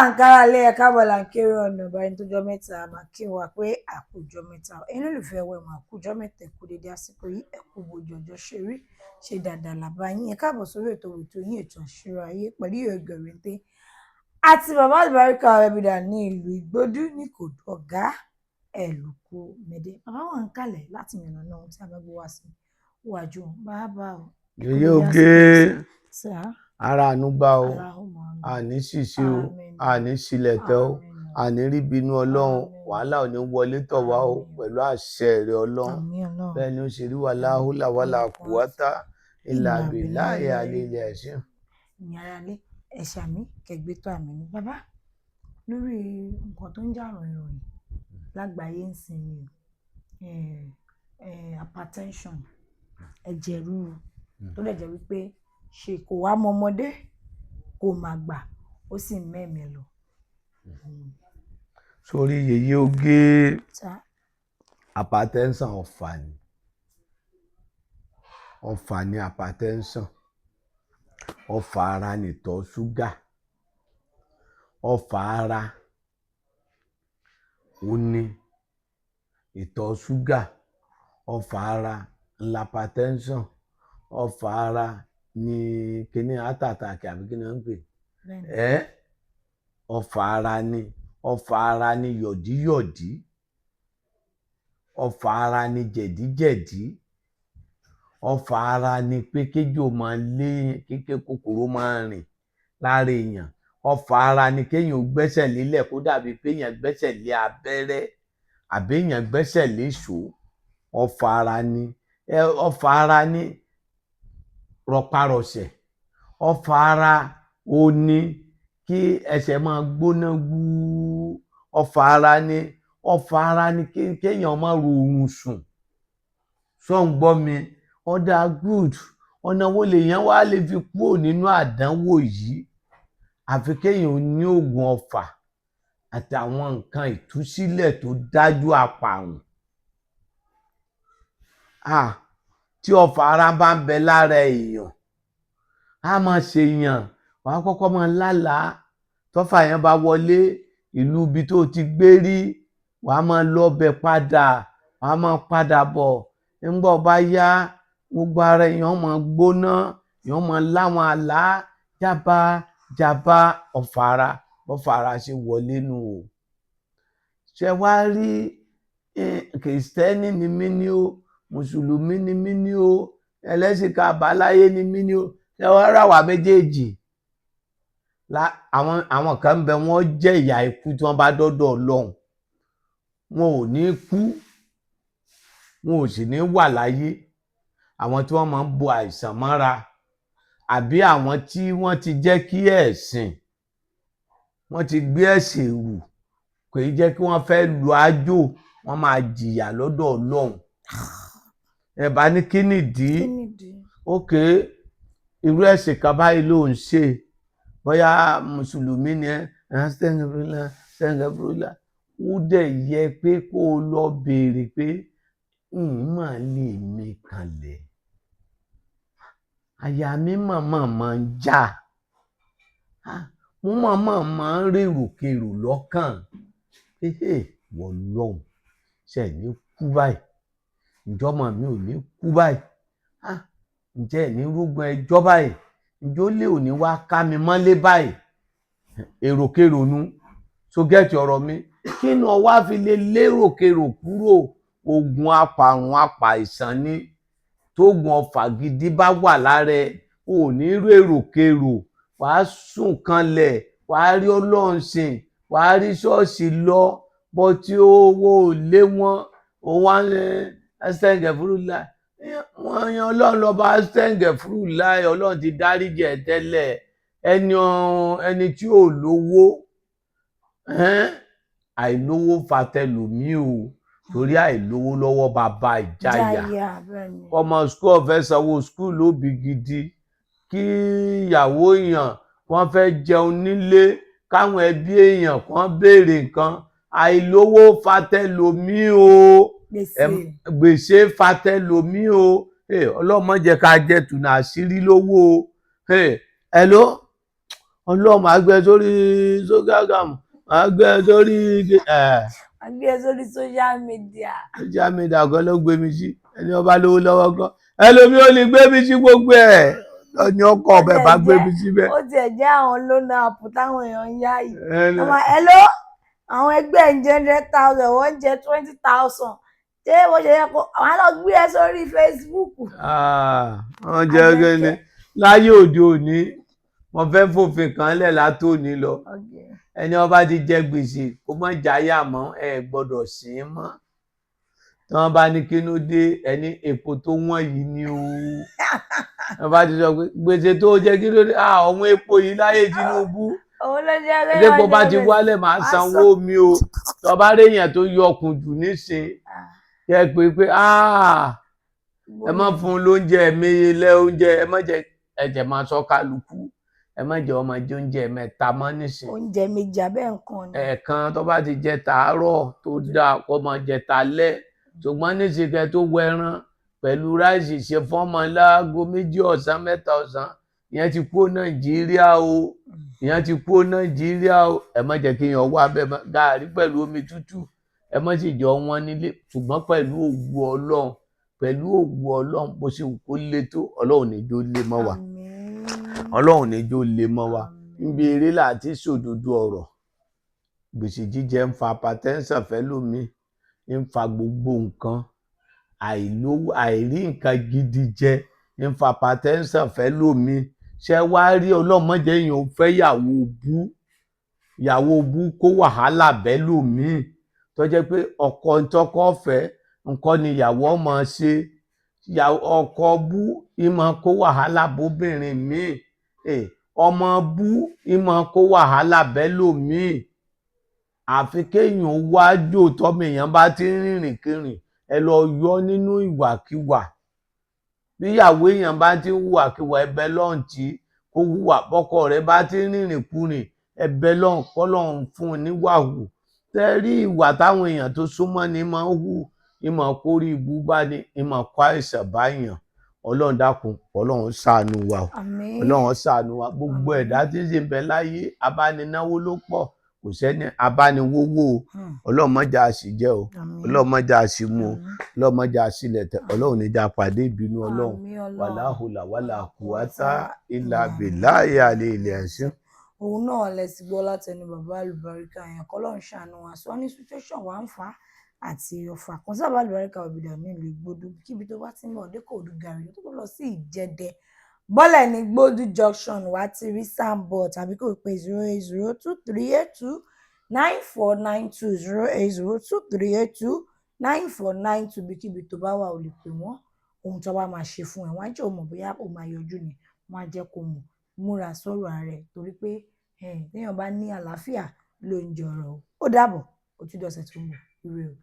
Là ń kára lé, ẹ káàbọ̀ là ń kéré ọ̀nà báyìí tó jọ mẹ́ta. Máa kí wa pé àkójọ mẹ́ta. Ẹ̀yin olólùfẹ́ wa, ẹ̀wọ̀n àkójọ mẹ́ta, ẹ̀kú dédé àsìkò yìí, ẹ̀kú bójú ọjọ́ ṣe rí, ṣe dáadáa làbá yín. Ẹ káàbọ̀ sórí ètò yín, ètò Àṣírí Ayé, pẹ̀lú Ìyọ̀gẹ̀rẹ̀ǹtẹ̀ àti bàbá àlùbáríkà Ọ̀rẹ́bìdà ní ìlú Ìgbódú ní Kòdú ọ̀gá ẹ̀lùkù mẹ́dẹ́. Bàbá wà ń kalẹ̀ láti yànnàná ohun tí a bá gbé wá sí wájú bàbá o. Yèyé oge, ara àánú gbà o, àní ṣìṣe o, àní ṣílẹ̀ tẹ́ o, àní rí bínú Ọlọ́run, wàhálà ò ní wọlé tọ̀ wá o pẹ̀lú àṣẹ rẹ̀ Ọlọ́run. Bẹ́ẹ̀ ni ó ṣe rí, wàhálà húlà wàhálà kùwátà ìlà àbílà ìhàlẹ̀ ilẹ̀ ẹ̀ṣin. Ìyẹn ara lé ẹ̀ṣà mi kẹgbẹ́ tó àmì ní bàbá lórí nǹkan tó ń jà ròyìnròyìn lágbàáyé ń sin ni hypertension, ẹ̀jẹ̀ ríru, tó dẹ̀ jẹ́ wípé ṣe kò wá mọ ọmọdé, kò má gbà, ó sì ń mẹ́mìí lọ. Sórí, yèyé oge, hypertension ọ̀fà ni, ọ̀fà ni hypertension. Ọ̀fà ara nìtọ̀ ṣúgà, ọ̀fà ara ó ní ìtọ̀ ṣúgà, ọ̀fà ara ńlá hypertension, ọ̀fà ara ní kíní heart attack àbí kíní wọ́n ń pè ẹ́. Ọ̀fà ara ni, ọ̀fà ara ni yọ̀díyọ̀dí, ọ̀fà ara ni jẹ̀díjẹ̀dí, ọ̀fà ara ni pé kéjò máa lé kéké, kòkòrò máa rìn lára èèyàn. Ọ̀fà ara ni kéèyàn ó gbẹ́sẹ̀ lélẹ̀ kó dàbí pé èèyàn gbẹ́sẹ̀ lé abẹ́rẹ́ àbí èèyàn gbẹ́sẹ̀ léṣòó. Ọ̀fà ara ni, ọ̀fà ara ni rọparọsẹ̀. Ọ̀fà ara ó ní kí ẹsẹ̀ máa gbóná gbúú. Ọ̀fà ara ni, ọ̀fà ara ni kéèyàn má rọrùn sùn. Ṣó ń gbọ́ mi? Ọ̀dà good. Ọ̀nà wo lèèyàn wá lè fi kúrò nínú àdánwò yìí? Àfi kéèyàn ní oògùn ọ̀fà àtàwọn nǹkan ìtúsílẹ̀ tó dájú apàrùn. Ah, tí ọ̀fà ara bá ń bẹ lára èèyàn, á máa ṣèyàn, wàá kọ́kọ́ máa lálàá. Tọ́fà yẹn bá wọlé, ìlú ibi tó ti gbé rí, wàá máa lọ bẹ̀ padà, wàá máa padà bọ̀. Nígbà ó bá yá, gbogbo ara èèyàn máa gbóná, èèyàn máa láwọn àlá jábá jábá. Ọ̀fà ara, bọ́fà ara ṣe wọlé nù o. Ṣé wàá rí, Kìrìsìtẹ́nì ni mí ní o, Mùsùlùmí ni mí ní o, ẹlẹ́sìn kan àbáláyé ni mí ní o, ṣé wàá rà wá méjèèjì? Àwọn kan ń bẹ, wọ́n jẹ́ ìyà ikú tí wọ́n bá dọ́dọ̀ Ọlọ́run. Wọn ò ní kú, wọn ò sì ní wà láyé. Àwọn tí wọ́n máa ń bo àìsàn mọ́ra, àbí àwọn tí wọ́n ti jẹ́ kí ẹ̀sìn, wọ́n ti gbé ẹ̀sìn rù, kò í jẹ́ kí wọ́n fẹ́ lu àjò, wọ́n máa jìyà lọ́dọ̀ Ọlọ́run. Ẹ bá ní kí nìdí? Kí nìdí? Ok, irú ẹ̀sìn kan báyìí ló ń ṣe, bóyá Mùsùlùmí ni ẹ, sẹ́ńgẹ̀fúrúlà sẹ́ńgẹ̀fúrúlà, ó dẹ̀ yẹ pé kó o lọ béèrè pé n máa lè mi kanlẹ̀, àyà mi mọ̀mọ́ máa ń já, mo mọ̀mọ́ máa ń rèròkerò lọ́kàn pé wọ́n lọ́hùn ṣe ní kú báyìí, ǹjọ́ ọmọ mi ò ní kú báyìí, ǹjẹ́ ẹ̀ ní rógun ẹjọ́ báyìí, ǹjọ́ lè ò ní wá ká mi mọ́lé báyìí? Èròkerò nu. So get ọ̀rọ̀ mi? Kí ni ọ wá fi lè léròkerò kúrò? Oògùn apàrùn apàìsàn ni. Tóògùn ọfà gidi bá wà lára ẹ, ò ní rèròkerò, wàá sùn kanlẹ̀, wàá rí Ọlọ́run sìn, wàá rí ṣọ́ọ̀ṣì lọ. Bọ́ tí owó ò lé wọn, ó wá ń ẹsẹ̀ǹgẹ̀fúrúlà, wọ́n yan Ọlọ́run lọ́ba ẹsẹ̀ǹgẹ̀fúrúlà. Ọlọ́run ti dáríjì ẹ́ tẹ́lẹ̀. Ẹni tí ò lówó, àìlówó fa tẹlòmíì o, torí àìlówó lọ́wọ́ bàbá ìjayà. Ọmọ school ọ̀fẹ́ sanwó school lóbi gidi, kí ìyàwó èèyàn wọ́n fẹ́ jẹun nílé, káwọn ẹbí èèyàn kan béèrè nǹkan. Àìlówó fa tẹlòmíì o, gbèsè fa tẹlòmíì o. Ọlọ́run má jẹ́ ká jẹ tùnà àṣírí lówó o. Hello, Ọlọ́run, máa gbé ẹ sórí Instagram, máa gbé ẹ sórí ẹ̀. Wọ́n gbé ẹ sórí social media. Social media kan ló gbé mi sí. Ẹni ọba lówó lọ́wọ́ kan, ẹlòmíì ò lè gbé mi sí gbogbo ẹ̀ lọ́ní ọkọ̀ ọbẹ̀ bá gbé mi síbẹ̀. Ó tiẹ̀ jẹ́ àwọn loan app táwọn èèyàn ń yá yìí. Ẹni- Àwọn hello, àwọn ẹgbẹ́ ń jẹ́ 100,000, wọ́n ń jẹ́ 20,000. Ṣé bó ṣe yẹ kó àwọn á lọ gbé ẹ sórí Facebook? Ah, wọ́n jẹ́ gẹ́ni láyé òde òní, mo fẹ́ fòfin kan lẹ̀ látòní lọ. Ẹni ó bá ti jẹ gbèsè, kó má jáyà mọ́, ẹ gbọ́dọ̀ sìn ín mọ́. Tí wọ́n bá ní kínú dé, ẹni epo tó wọ́n yìí ni o. Wọ́n bá ti sọ pé gbèsè tó jẹ, kí ló dé? Ah, ọ̀wọ́n epo yìí láyé Tinubu. Òun ló jẹ́ pé Epo wọ́n bá jẹ ti gbèsè. wálẹ̀, máa Wàá sanwó mi o. Tó bá réèyàn tó yọkùn jù nísìn, kẹ pé ah, ẹ má fún un lóúnjẹ méye lẹ oúnjẹ, ẹ má jẹ, ẹjẹ máa sọ kálukú, ẹ má jẹ ọmọ jẹ oúnjẹ mẹ́ta mọ́ nísìn. Oúnjẹ méjì abẹ́ nǹkan ni. Ẹ̀ẹ̀kan tó bá ti jẹ tàárọ̀ tó dáa, kó máa jẹ talẹ́. Ṣùgbọ́n nísìn, kẹ tó wẹran pẹ̀lú ráìsì ṣe fọ́mọ láago 2 ọ̀sán, 3 ọ̀sán, ìyẹn ti kúrò Nàìjíríà o, ìyẹn ti kúrò Nàìjíríà o. Ẹ má jẹ́ kí èèyàn wá bẹ́ẹ̀ mọ́. Gààrí pẹ̀lú omi tútù, ẹ má sì jọ wọn nílé. Ṣùgbọ́n pẹ̀lú ògùn Ọlọ́run, pẹ̀lú ògùn Ọlọ́run, bó ṣe wù kó le tó, Ọlọ́run ní jó lé mọ́ wa. Àmín. Ọlọ́run ní jó lé mọ́ wa. Àmín. Níbi eré láti sòdodo ọ̀rọ̀, gbèsè jíjẹ ń fa hypertension fẹ́lòmíì, ń fa gbogbo nǹkan, àìlówó, àìrí nǹkan gidi jẹ ń fa hypertension fẹ́lòmíì. Ṣé wàá rí, ọlọ́mọdé èèyàn ò fẹ́ yàwó bú, ìyàwó bú kó wàhálà bẹ́lòmíì, tó jẹ́ pé ọkọ ntọ́kọ fẹ́ nǹkan ni ìyàwó ọmọ ṣe. Ọkọ bú ìmọ̀ kó wàhálà bóbìnrin míì. Ọmọ bú ìmọ̀ kó wàhálà bẹ́lòmíì. Àfi kéèyàn wá jò tọ́mọ èèyàn bá ti ń rìnrìn kírìn, ẹ lọ yọ nínú ìwàkiwà. Bíyàwó èèyàn bá ti ń hùwàkiwà, ẹbẹ lọ́hùn tí kó hùwà. Bọ́kọ rẹ̀ bá ti ń rìnrìn kurìn, ẹbẹ lọ́hùn kọ́lọ́hún fún un níwàhù. Tẹ́ rí ìwà táwọn èèyàn tó súnmọ́ ni máa ń hù, ìmọ̀ kórí ibú bá ní, ìmọ̀ kó àìsàn báyàn. Ọlọ́run dákun, Ọlọ́run ṣàánú wa o. Àmín. Ọlọ́run ṣàánú wa. Gbogbo Àmín. ẹ̀dá tí ń sì ń bẹ láyé, abánináwó ló pọ̀, kò sẹ́ni abániwówó o. Ọlọ́run má jẹ́ a sì jẹ́ o. Àmín. Ọlọ́run má jẹ́ a sì mu o. Àmín. Ọlọ́run má jẹ́ a sílẹ̀ tẹ̀. Ọlọ́run ní já pàdé ìbínú Ọlọ́run. Àmín Ọlọ́run. Wàlá hùlà wàlá kùwátá ìlà bìláyà àlè ilẹ̀ ẹ̀sìn. Òun náà lẹ ti gbọ́ látẹnu bàbá àlùbáríkà yẹn. Kọ́lọ́run ṣàánú wa. Sọ ní situation wa ń fà á àti ọ̀fà kan sábà. Àlùbáríkà òbídà nílùú Ìgbódù, kíbi tó bá ti ń bọ̀ dé Kòòdú gàrí tó lọ sí Ìjẹdẹ, bọ́lẹ̀ ní Gbódù junction, wá ti rí signboard, tàbí kò pé 08023829492, 08023829492. Bíkíbi tó bá wà, ò lè pè wọ́n. Ohun tó bá máa ṣe fún ẹ, wọ́n á jẹ́ ò mọ̀ bóyá ó máa yọjú ni, wọ́n á jẹ́ kó mọ̀. Múra sọ̀rọ̀ ààrẹ, torí pé téèyàn bá ní àlàáfíà ló ń jọrọ̀ o. Ó dàbọ̀, ó tún dọ̀sẹ̀ tó ń bọ̀. Ire o.